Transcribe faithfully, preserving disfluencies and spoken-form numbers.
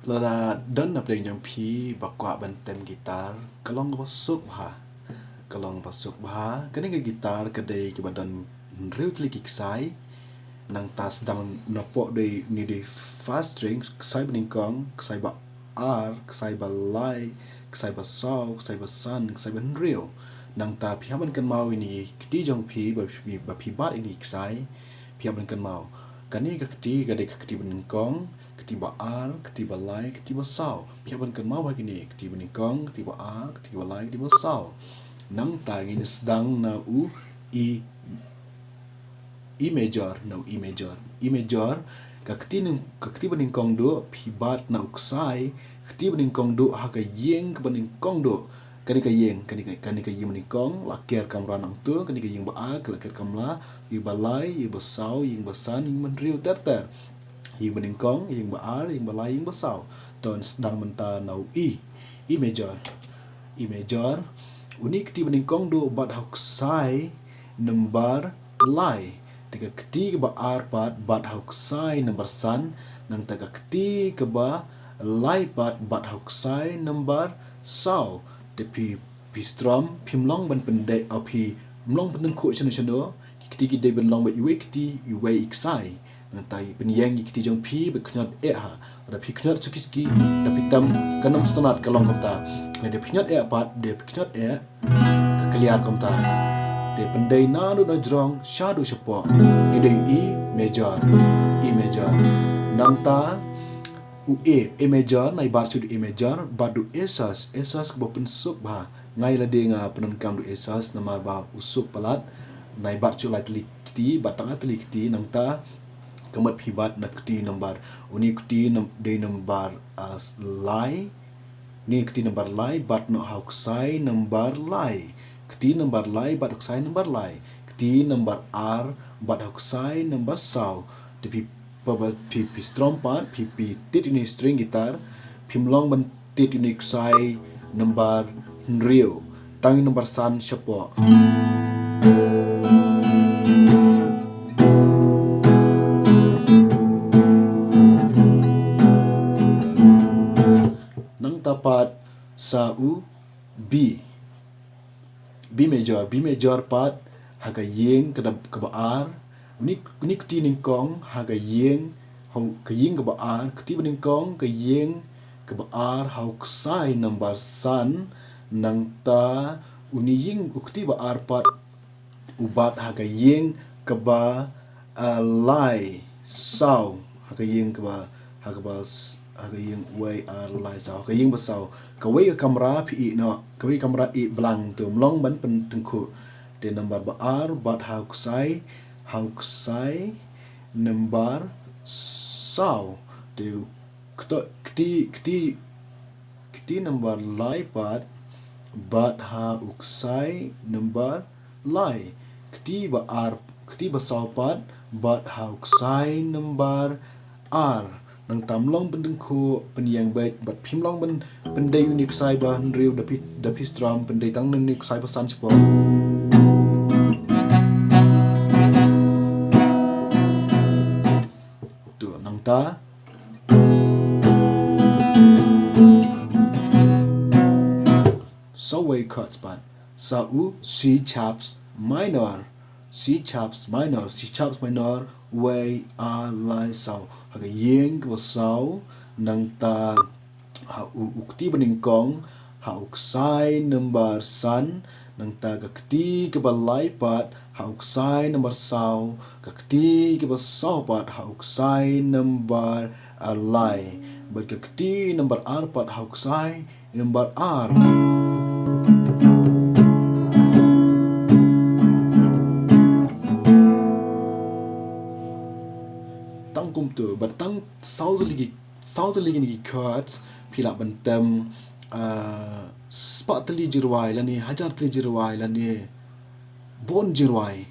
Lada don na pdeng jong phi ba kwah ban tem guitar, ka long kaba suk bha. Ka long kaba suk bha, kane ka guitar ka dei kaba don hynriew tylli ki ksai. Nangta sdang napoh dei, ni dei first string, ksai ba nyngkong, ksai ba ar, ksai ba lai, ksai ba saw, ksai ba san, ksai ba hynriew. Nangta phi hap ban kynmaw ïa kine ki kti jong phi ba phi, ba phi bat ïa kine ki ksai. Phi hap ban kynmaw. Kane ka kti ka dei ka kti ba nyngkong, kti ba ar, kti ba lai, kti ba saw. Phi hap ban kynmaw ba kine, kti ba nyngkong, kti ba ar, kti ba lai, kti ba saw. Nangta ngin sdang na u E, E major, na u E major. E major, ka kti nyng-, ka kti ba nyngkong duh, phi bat na u ksai, kti ba nyngkong duh, ha ka ïing kaba nyngkong duh. Kane ka ïing, kane ka, kane ka ïing ba nyngkong, la ker kamra nangtu, kane ka ïing ba ar, la ker kamra, ïing ba lai, ïing ba saw, ïing ba san, ïing ba hynriew ter ter. Ïing ba nyngkong, ïing ba ar, ïing ba lai, ïing ba saw. To sdang mynta na u E, E major. E major, une kti ba nyngkong duh bat ha u ksai number lai. Te ka kti kaba ar pat bat ha u ksai number san, nangta ka kti kaba lai pat bat ha u ksai number saw. Te phi, phi strum, phim long ban pyndei, o phim long ban tyngkhuh shano shano, ki kti ki dei ban long ba iwei i kti, iwei i ksai. Nangta pynïeng ïa ki kti jong phi, ba khñiot eh ha. Lada phi khñiot suki suki, da phi tem, kan ym sngewtynnat ka long kumta. Lada phi khñiot eh pat, da phi khñiot eh, ka clear kumta. Te pyndei naduh na jrong, shaduh shapoh. Ni dei E major, E major. Nangta, u A, A major, nai bat shuh u A major, bad u A sus, A sus kaba pynsuk bha. Nga ïa lade nga pyndonkam da u A sus, namar ba u suk palat, nai bat shuh lai tylli ki kti, bat tang lai tylli ki kti, nangta, ka mut phi bat na kti number, une kti num-, dei number, ah, lai, une kti number lai, bat noh ha u ksai number lai. Kti number lai, bat u ksai number lai. Kti number ar, bat ha u ksai number saw. Te phi, pa ba phi, phi strum pat, phi, phi tied une string guitar, phim long ban tied une ksai number hynriew. Tang number san shapoh. Nangta pat sa u B. B major, B major pat, ha ka ïing ka da, kaba ar. Une, une kti nyngkong, ha ka ïing, ha u, ka ïing kaba ar, kti ba nyngkong, ka ïing kaba ar, ha u ksai number san, nangta, une ïing, u kti ba ar pat, u bat ha ka ïing kaba, ah, lai, saw, ha ka ïing kaba, ha kaba s-, ha ka ïing wei ar lai saw, ha ka ïing ba saw. Kawei ka kamra phi ïeh noh, kawei ka kamra ïeh blang te ym long ban pyntyngkhuh. Te number ba ar, bat ha u ksai, ha u ksai, number saw. Te kto, kti, kti, kti number lai pat, bat ha u ksai number lai. Kti ba ar, kti ba saw pat, bat ha u ksai number ar. Nangta ym long pyntyngkhuh, pynïeng beit, bad phim long ban pyndei une u ksai ba hynriew da phi, da phi strum, pyndei tang une u ksai ba san shapoh. To, nangta. Saw wei chords pat. Sa u C sharp minor. C sharp minor. C sharp minor. Wei ar lai saw. Ha ka ïing kaba saw. Nangta ha u, u kti ba nyngkong. Ha u ksai number san. Nangta ka kti kaba lai pat. Ha u ksai number saw. Ka kti kaba saw pat. Ha u ksai number ar lai. Bad ka kti number ar pat. Ha u ksai number ar. Tang kumtu, bad tang saw tylli ki, saw tylli kine ki chords, phi lah ban tem, ah, spah tylli jingrwai, lane hajar tylli jingrwai, lane bun jingrwai.